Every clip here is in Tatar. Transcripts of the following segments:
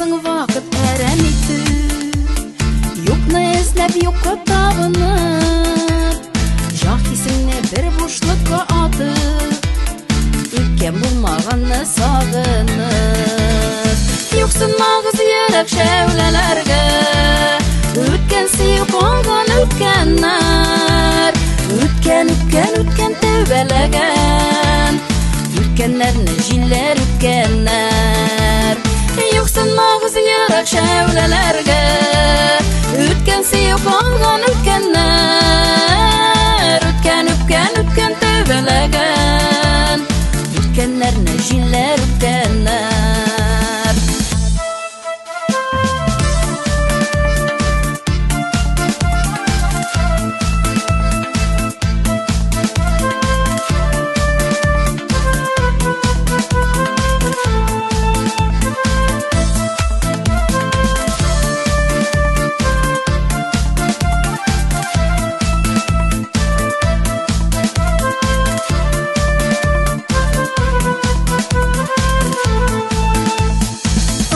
Соң вакыт әрәм итеп, юкны эзләп, юкка табынып, җан хисеңне бер бушлыкка атып, үткән булмаганны сагынып. Юксынмагыз ерак шәүләләргә, үткән сөю калган үткәннәр, үткән, үткән, үткән тәүбәләгән, үткәннәрне җилләр үткәннәр. Юксынмагыз ерак шәүләләргә, үткән сөю калган үткәннәр, үткән, үткән, үткән тәүбәләгән, үткәннәрне җилләр үткәннәр.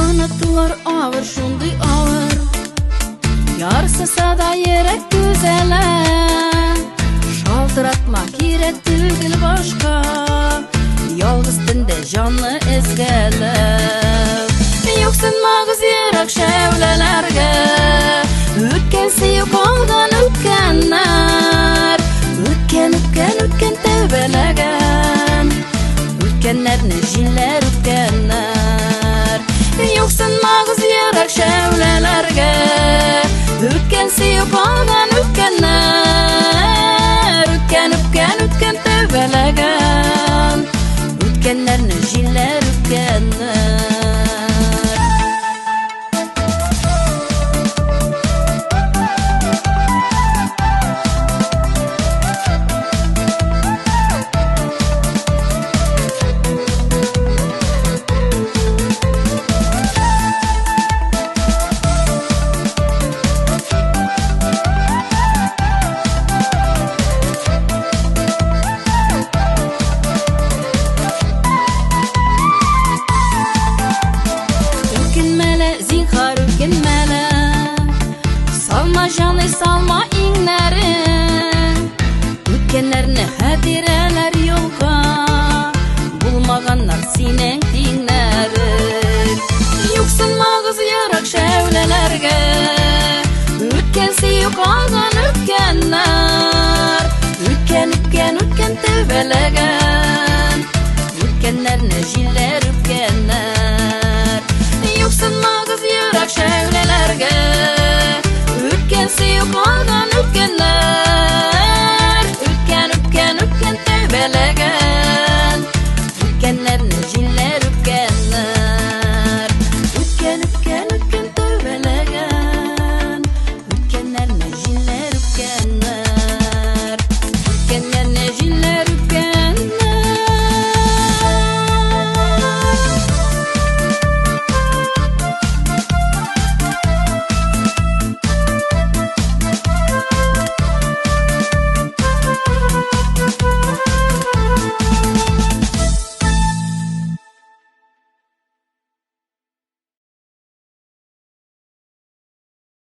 Онытулар авыр, шундый авыр, ярсыса да йөрәк түзәлә. Шалтыратма, кирәк түгел башка, ялгыз төндә җанны эзгәләп. Юксынмагыз ерак шәүләләргә, үткән сөю калган үткәннәр, үткән, үткән, үткән тәүбәләгән, үткәннәрне җилләр үткәннәр. Юксынмагыз ерак шәүләләргә, үткән сөю калган үткәннәр, үткән, үткән, үткән тәүбәләгән, үткәннәрне җилләр үткәннәр. Үкенмәле, зинһар, үкенмәле, салма җаный, салма иңнәрең. Үткәннәрне хатирәләр юлга, булмаганнар синең тиңнәрең. Юксынмагыз ерак шәүләләргә, үткән сөю калган үткәннәр, үткән, үткән, үткән тәүбәләгән, үткәннәрне җилләр үткәннәр. Юксынмагыз ерак шәүләләргә, үткән сөю калган үткәннәр, үткән, үткән, үткән тәүбәләгән, үткәннәрне